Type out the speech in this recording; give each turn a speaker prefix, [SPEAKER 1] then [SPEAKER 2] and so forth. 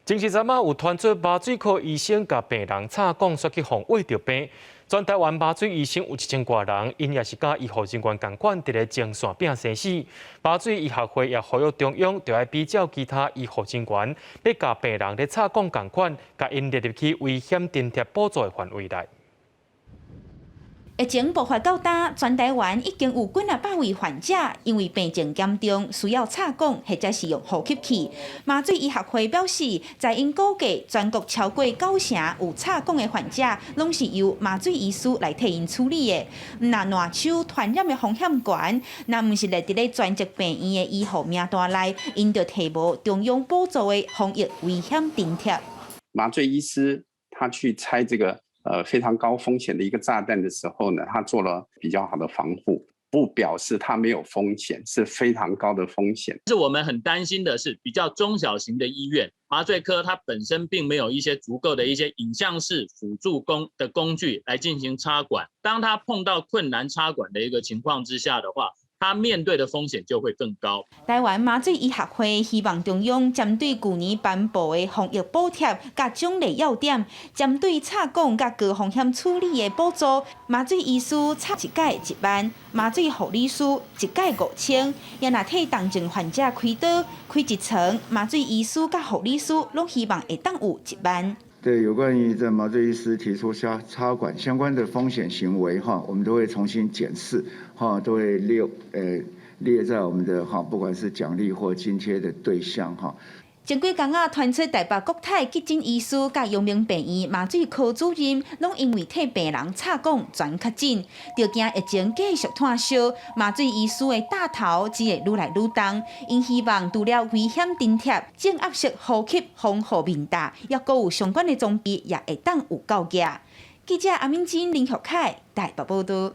[SPEAKER 1] 前一陣仔有傳出麻醉科醫生共病人插管，煞去予穢著病。全台灣麻醉醫生有1000外人，𪜶也是佮醫護人員仝款，佇咧前線拚生死。麻醉醫學會也呼籲中央，著愛比照其他醫護人員，欲共病人咧插管仝款，共𪜶列入去危險津貼補助的範圍內。
[SPEAKER 2] 疫情爆發到今，全台灣已經有幾仔百位患者因為病情嚴重，需要插管或者是用呼吸器。麻醉醫學會表示，在𪜶估計，全國超過九成有插管的患者，攏是由麻醉醫師來替𪜶處理的。毋但爛手傳染的風險懸，若毋是列佇咧專責病院的醫護名單內，𪜶就提無中央補助的防疫危險津貼。
[SPEAKER 3] 麻醉醫師他去拆這個非常高風險的一個炸彈的時候呢，他做了比較好的防護，不表示他沒有風險，是非常高的風險。
[SPEAKER 4] 是我們很擔心的是，比較中小型的醫院麻醉科，它本身並沒有一些足夠的一些影像式輔助工具來進行插管。當他碰到困難插管的一個情況之下的話，他面對的風險就會更高。
[SPEAKER 2] 台灣麻醉醫學會希望中央針對舊年頒布的防疫補貼佮獎勵要點，針對插管佮高風險處理的補助，麻醉醫師插一擺1萬，麻醉護理師一擺5000，也若替重症患者開刀開一床，麻醉醫師佮護理師攏希望會當有1萬。
[SPEAKER 5] 對，有關於這麻醉醫師提出插管相關的風險行為，哈，我們都會重新檢視，哈，都會列在我們的哈，不管是獎勵或津貼的對象，哈。
[SPEAKER 2] 前幾工仔傳出台北國泰急診醫師佮陽明病院麻醉科主任，攏因為替病人插管轉確診，就驚疫情繼續湠燒，麻醉醫師的擔頭只會愈來愈重。𪜶希望除了危險津貼、正壓式呼吸防護面罩，猶閣有相關的裝備，也會當有夠額。記者阿敏金、林學凱台北報道。